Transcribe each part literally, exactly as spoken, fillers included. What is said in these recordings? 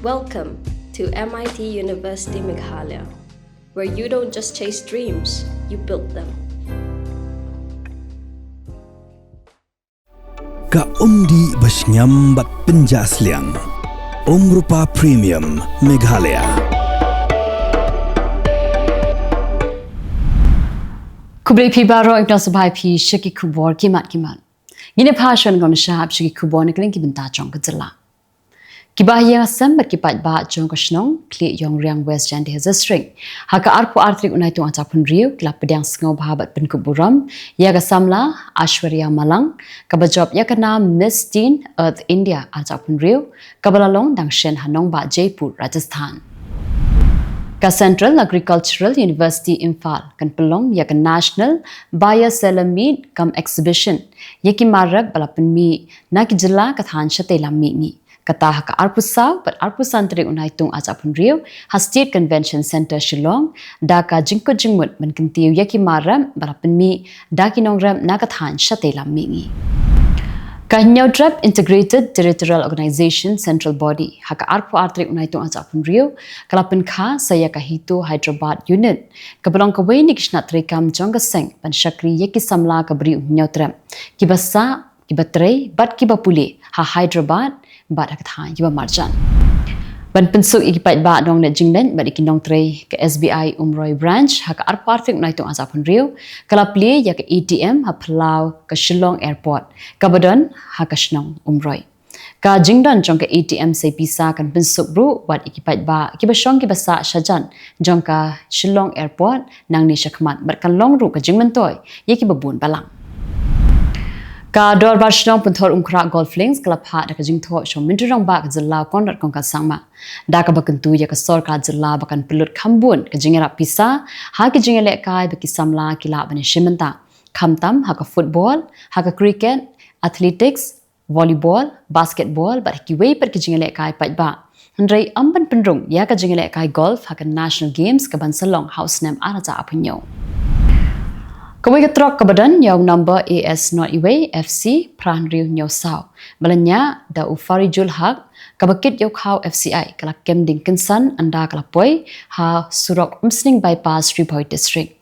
Welcome to M I T University Meghalaya, where you don't just chase dreams, you build them. Ka umdih ba shngiam bad pynjah sliang. Umrupa Premium Meghalaya. Khublei phi baroh, ïa ka sngewbha phi sha ki khubor ki mat ki mat. Ngin ïa phai shuwa ngan shah ap sha ki khubor na ka liang ki bynta jong ka jylla. Ki bahaïing sem bad ki paidbah jong ka shnong Khlieh Ïong Riang, West Jaintia District, ha ka arphew ar tarik u Naitung ar hajar arphew hynriew ki la pdiang sngewbha bad pynkup burom ïa ka samla Aishwarya Malang, kaba jop ïa ka nam Miss Teen Earth India ar hajar arphew hynriew, kaba la long dang shen ha nongbah Jaipur, Rajasthan. Ka Central Agricultural University Imphal kan pynlong ïa ka National Buyer Seller Meet cum Exhibition ïa ki mar rep ba la pynmih na ki jylla ka thaiñ shatei lam mihngi. Kata ha ka arphew saw bad arphew san tarik u Naitung ar hajar arphew hynriew ha State Convention Centre, Shillong, da ka jingkut jingmut ban kyntiew ïa ki mar rep ba la pynmih da ki nongrep na ka thaiñ shatei lam mihngi. Ka Hynñiewtrep Integrated Territorial Organization Central Body ha ka arphew ar tarik u Naitung ar hajar arphew hynriew ka la pynkha sa ïa ka HITO Hyderabad Unit, kaba long kawei na ki shnat treikam jong ka seng ban shakri ïa ki samla ka Bri u Hynñiewtrep, kiba sah, kiba trei bad kiba pule ha Hyderabad bad ha ka thaiñ kiba marjan. Ban pynsuk ïa ki paidbah nongleit jingleit bad ïa ki nongtrei, ka S B I Umroi Branch ha ka arphew ar tarik u Naitung ar hajar arphew hynriew ka la plie ïa ka A T M ha phyllaw ka Shillong Airport kaba don ha ka shnong Umroi. Ka jingdon jong ka A T M sei pisa kan pynsuk ruh wat ïa ki paidbah kiba shong kiba sah shajan jong ka Shillong Airport nangne shakhmat bad kan long ruh ka jingmyntoi ïa kiba bun balang. Ka Dorbar Shnong Pynthorumkhrah Golf Links ka la phah da ka jingthoh sha u Myntri Rangbah ka jylla Conrad Kongkal Sangma, da kaba kyntu ïa ka sorkar jylla ba kan pynlut kham bun ka jingïarap pisa ha ki jingïalehkai ba ki samla ki lah ban ïashim bynta, khamtam ha ka football, ha ka cricket, athletics, volleyball, basketball bad ha kiwei pat ki jingïalehkai paidbah. Hynrei ym ban pynrung ïa ka jingïalehkai golf ha ka National Games kaban sa long ha u snem ar hajar arphew hynñiew. Kawei ka trok kaba don ïa u number A S nod wei F C phra hynriew hynñiew saw, ba la ñiah da u Farijul Haq, kaba kit ïa u khaw F C I, ka la kem dieng kynsan ynda ka la poi ha surok Umsning Bypass, Ri Bhoi District.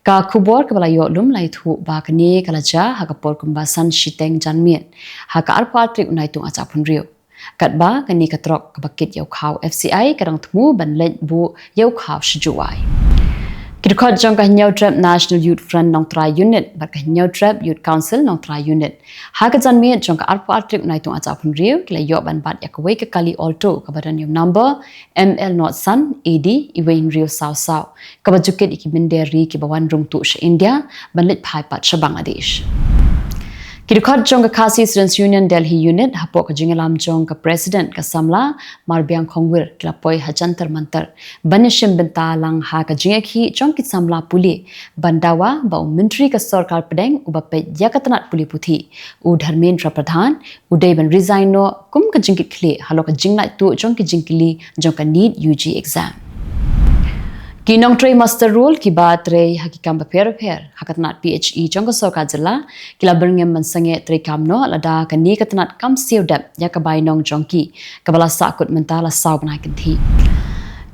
Ka khubor kaba la ïoh lum la ïathuh ba kane ka la jia ha ka por kumba san shiteng janmiet ha ka arphew ar tarik u Naitung ar hajar arphew hynriew. Katba kane ka trok kaba kit ïa u khaw F C I ka dang thmu ban leit buh ïa u khaw sha Jowai. Ki dkhot jong ka Hynñiewtrep National Youth Front Nongtrai Unit bad ka Hynñiewtrep Youth Council Nongtrai Unit ha ka janmiet jong ka arphew ar tarik u Naitung ar hajar arphew hynriew ki la ïoh ban bat ïa kawei ka kali Alto kaba don ïa u number M L nod san A D wei hynriew saw saw, kaba ju kit ïa ki mynder ri kiba wan rung tuh sha India ban leit phai pat sha Bangladesh. Ki dkhot jong ka Khasi Students Union Delhi Unit hapoh ka jingïalam jong ka President ka samla Marbiang Khongwir ki la poi ha Jantar Mantar ban ïashim bynta lang ha ka jingïakhih jong ki samla pule ban dawa ba u Myntri ka Sorkar Pdeng uba peit ïa ka tnat pule puthi, u Dharmendra Pradhan, u dei ban resign noh kum ka jingkitkhlieh halor ka jinglaittuh jong ki jingkylli jong ka NEET U G exam. Ki nongtrei muster roll kiba trei ha ki kam bapher bapher ha ka tnat P H E jong ka sorkar jylla ki la byrngem ban sangeh treikam noh lada kane ka tnat kam siew dep ïa ka bainong jong ki, kaba la sahkut mynta la saw bnai kynthih.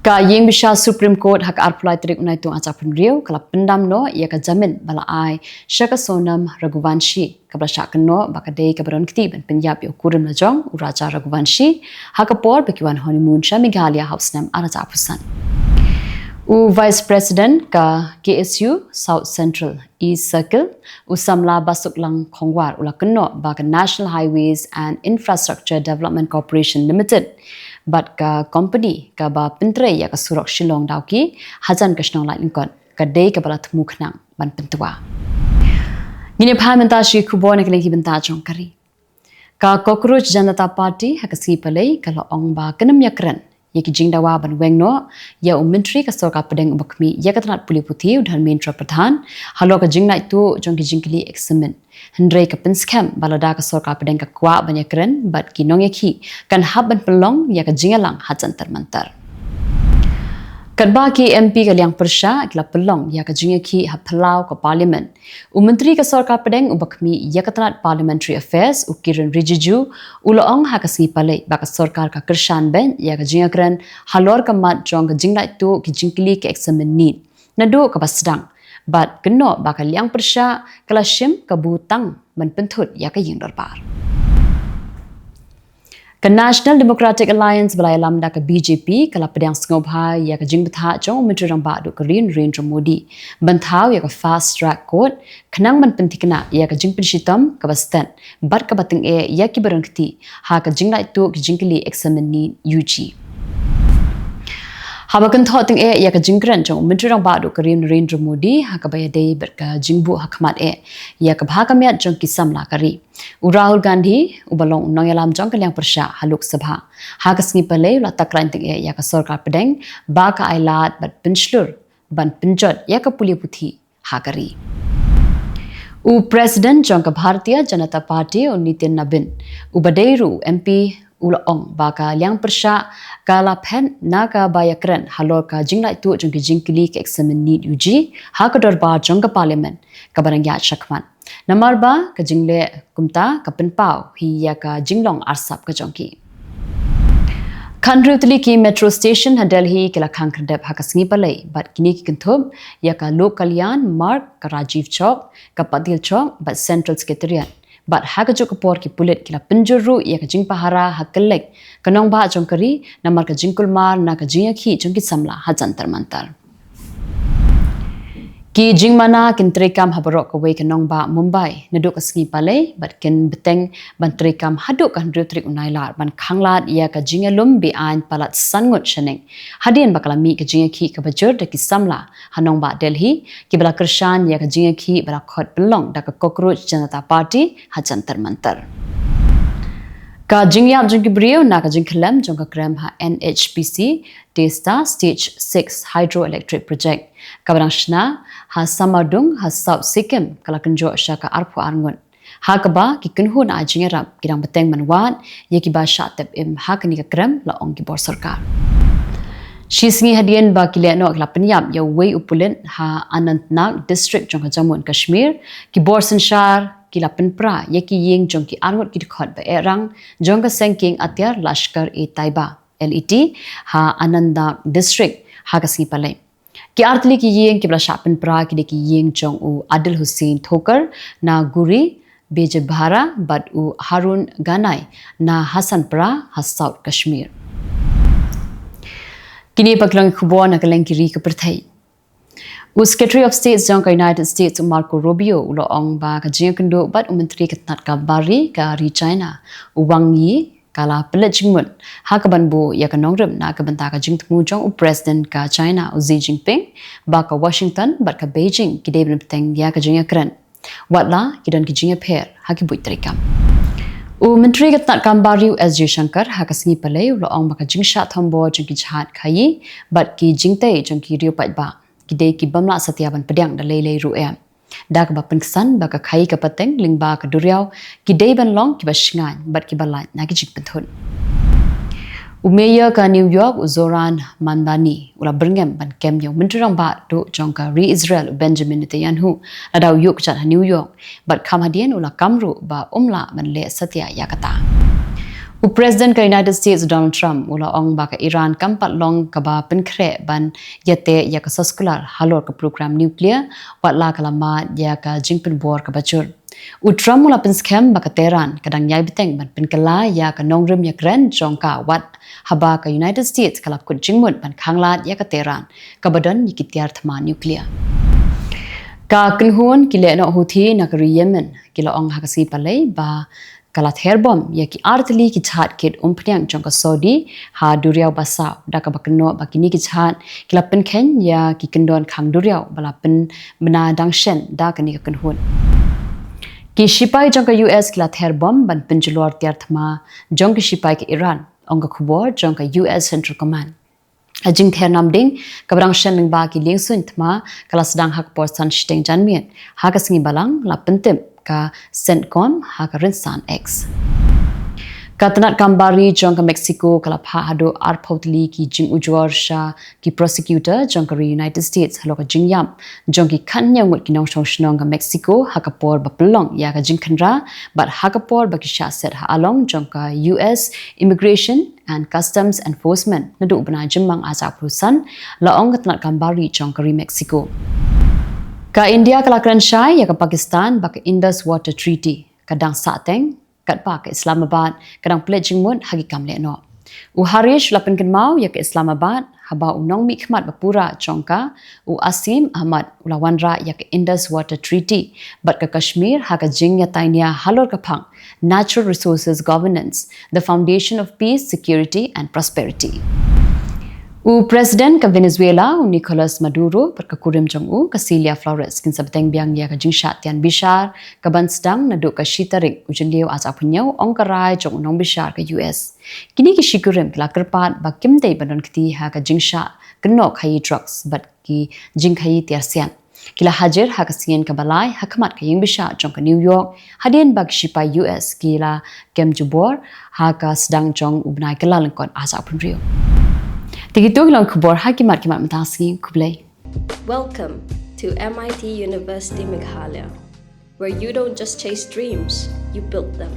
Ka ïing bishar Supreme Court ha ka arphew lai tarik u Naitung ar hajar arphew hynriew ka la pyndam noh ïa ka jamin ba la ai sha ka Sonam Raghuvanshi, kaba la shah kynnoh ba ka dei kaba don kti ban pynïap ïa u kurim lajong u Raja Raghuvanshi ha ka por ba ki wan honeymoon sha Meghalaya ha u snem ar hajar arphew san. U Vice President ka K S U South Central East Circle, u samla Basuklang Khongwar, u la kynnoh ba ka National Highways and Infrastructure Development Corporation Limited bad ka company kaba pyntrei ïa ka surok Shillong Dawki hajan ka shnong Laitlyngkot ka dei kaba la thmu khnang ban pyntwa. Ngin ïa phai mynta sha ki khubor na ka liang ki bynta jong ka ri. Ka Cockroach Janata Party ha ka sngi Palei ka la ong ba kan ym ïakren ïa ki jingdawa ban weng noh ïa u Myntri ka Sorkar Pdeng uba khmih ïa ka tnat pule puthi u Dharmendra Pradhan halor ka jinglaittuh jong ki jingkylli exam. Hynrei ka pynskhem ba lada ka Sorkar Pdeng ka kwah ban ïakren bad ki nongïakhih kan hap ban pynlong ïa ka jingïalang ha Jantar Mantar. Katba ki M P ka liang pyrshah ki la pynlong ïa ka jingïakhih ha phyllaw ka Parliament, u Myntri ka Sorkar Pdeng uba khmih ïa ka tnat Parliamentary Affairs, u Kiren Rijiju, u la ong ha ka sngi Palei ba ka sorkar ka kyrshan beit ïa ka jingïakren halor ka mat jong ka jinglaittuh ki jingkylli ka eksamin NEET naduh kaba sdang, bad kynnoh ba ka liang pyrshah ka la shim ka butang ban pynthut ïa ka ïing dorbar. Ka National Democratic Alliance ba la ïalam da ka B J P ka la pdiang sngewbha ïa ka jingbthah jong u Myntri Rangbah duh ka ri Narendra Modi ban thaw ïa ka Fast Track Court khnang ban pynthikna ïa ka jingpynshitom kaba stet bad kaba tyngeh ïa ki baronkti ha ka jinglaittuh ki jingkylli eksamin NEET U G. Haba kynthoh tyngeh ïa ka jingkren jong u Myntri Rangbah duh ka ri Narendra Modi ha kaba ïadei bad ka jingbuh ha khmat eh ïa ka bha ka miat jong ki samla ka ri, u Rahul Gandhi uba long u nongïalam jong ka liang pyrshah ha Lok Sabha ha ka sngi Palei u la takren tyngeh ïa ka Sorkar Pdeng ba ka ailad bad pynshlur ban pynjot ïa ka pule puthi ha ka ri. U President jong ka Bharatiya Janata Party u Nitin Nabin uba dei ruh u M P u la ong ba ka liang pyrshah ka la phet na kaba ïakren halor ka jinglaittuh jong ki jingkylli ka eksamin NEET U G ha ka dorbar jong ka Parliament kaba nang ïaid shakhmat, namar ba ka jingleh kumta ka pynpaw hi ïa ka jinglong arsap ka jong ki. Khathynriew tylli ki metro station ha Delhi ki la khang khyrdep ha ka sngi Palei bad kine ki kynthup ïa ka Lok Kalyan Marg, ka Rajiv Chowk, ka Patil Chowk bad Central Secretariat. Bad ha kajuh ka por ki pulit ki la pynjur ruh ïa ka jingpahara ha kylleng ka nongbah jong ka ri namar ka jingkulmar na ka jingïakhih jong ki samla ha Jantar Mantar. Ki jingmana kin treikam ha baroh kawei ka nongbah Mumbai naduh ka sngi Palei bad kin bteng ban treikam haduh ka hynriew tarik u Nailar ban khanglad ïa ka jingïalum be-aiñ palat san ngut shaneng hadien ba ka la mih ka jingïakhih kaba jur da ki samla ha nongbah Delhi kiba la kyrshan ïa ka jingïakhih ba la khot pynlong da ka Cockroach Janata Party ha Jantar Mantar. Ka jingïap jong ki briew na ka jingkhyllem jong ka krem ha N H P C Teesta Stage six Hydroelectric Project kaba dang shna ha Samardung ha South Sikkim ka la kynjoh sha ka arphew ar ngut, ha kaba ki kynhun ai jingïarap ki dang bteng ban wad ïa kiba shah tep im ha kane ka krem, la ong ki bor sorkar. Shi sngi hadien ba ki lehnoh ki la pynïap ïa uwei u pulit ha Anantnag District jong ka Jammu and Kashmir, ki bor synshar ki la pynpra ïa ki ïing jong ki ar ngut ki dkhot ba eh rang jong ka seng kieng atiar Lashkar-e-Taiba, L A T, ha Anantnag District ha ka sngi Palei. Ki ar tylli ki ïing kiba la shah pynpra ki dei ki ïing jong u Adil Hussain Thokar na Guri Bijbehara bad u Harun Ganai na Hasanpara ha South Kashmir. Kine pat ki long ki khubor na kylleng ki ri ka pyrthei. U Secretary of State jong ka United States u Marco Rubio u la ong ba ka jingïakynduh bad u Myntri ka tnat kam bar ri ka ri China u Wang Yi ka la pynleit jingmut ha kaban buh ïa ka nongrim na ka bynta ka jingthmu jong u President ka China u Xi Jinping ba ka Washington bad ka Beijing ki dei ban bteng ïa ka jingïakren, watla ki don ki jingïapher ha ki buit treikam. U Myntri ka tnat kam bar ri u S Jaishankar ha ka sngi Palei u la ong ba ka jingshah thombor jong ki jhad khaïi bad ki jingtei jong ki riew paidbah ki dei ki bym lah satia ban pdiang da lei lei ruh em, da kaba pynksan ba ka khaïi ka pateng lyngba ka duriaw ki dei ban long kiba shngaiñ bad kiba lait na ki jingpynthut. U Mayor ka New York u Zohran Mamdani u la byrngem ban kem ïa u Myntri Rangbah duh jong ka ri Israel u Benjamin Netanyahu lada u ïuh kjat ha New York, bad kham hadien u la kam ruh ba um lah ban leh satia ïa kata. U President ka United States u Donald Trump u la ong ba ka Iran kam pat long kaba pynkhreh ban ïateh ïa ka soskular halor ka program nuclear, watla ka la mad ïa ka jingpynbor kaba jur. U Trump u la pynskhem ba ka Tehran ka dang ïai bteng ban pynkylla ïa ka nongrim ïakren jong ka wat haba ka United States ka la kut jingmut ban khanglad ïa ka Tehran kaba don ïa ki tiar thma nuclear. Ka kynhun ki lehnoh Houthi na ka ri Yemen ki la ong ha ka sngi Palei ba ka la ther bom ïa ki ar tylli ki jhad kit umphniang jong ka Saudi ha duriaw Basaw, da kaba kynnoh ba kine ki jhad ki la pynkheiñ ïa ki kyndon khang duriaw ba la pynbna dang shen da kane ka kynhun. Ki shipai jong ka U S ki la ther bom ban pynjulor tiar thma jong ki shipai ka Iran, ong ka khubor jong ka U S Central Command. Ka jingther nam ding kaba dang shen lyngba ki liengsuiñ thma ka la sdang ha ka por san shiteng janmiet ha ka sngi Balang, la pyntip ka CENTCOM ha ka rynsan X. Ka tnat kam bari jong ka Mexico ka la phah haduh arphew tylli ki jingujor sha ki prosecutor jong ka ri United States halor ka jingïap jong ki khathynñiew ngut ki nongshong shnong ka Mexico ha ka por ba pynlong ïa ka jingkhynra bad ha ka por ba ki shah set ha along jong ka U S Immigration and Customs Enforcement naduh u bnai Jymmang arhajar arphew san, la ong ka tnat kam bari jong ka ri Mexico. Ka India ka la kren shai ïa ka Pakistan ba ka Indus Water Treaty ka dang sahteng, katba ka Islamabad ka dang pynleit jingmut ha ki kam lehnoh. U Harish u la pynkynmaw ïa ka Islamabad haba u nongmihkhmat bapura jong ka, u Asim Ahmad, u la wanrah ïa ka Indus Water Treaty bad ka Kashmir ha ka jingïatai nia halor ka phang Natural Resources Governance, the Foundation of Peace, Security and Prosperity. U President ka Venezuela, u Nicolas Maduro, bad ka kurim jong u, ka Cilia Flores, kin sa bteng biang ïa ka jingshah tian bishar ka ban sdang naduh ka shi tarik u Jylliew arhajar arphew hynñiew, ong ka rai jong u nongbishar ka U S. Kine ki shi kurim ki la kyrpad ba kim dei ban don kti ha ka jingshah kynnoh khaïi drugs bad ki jingkhaïi tiar sian. Ki la hajir ha ka sien kaba lai ha khmat ka ïingbishar jong ka New York, hadien ba ki shipai U S ki la kem jubor ha ka sdang jong u bnai Kyllalyngkot arhajar arphew hynriew. Te kito ki long ki khubor ha ki mat ki mat mynta ka sngi. Khublei. Welcome to M I T University Meghalaya, where you don't just chase dreams, you build them.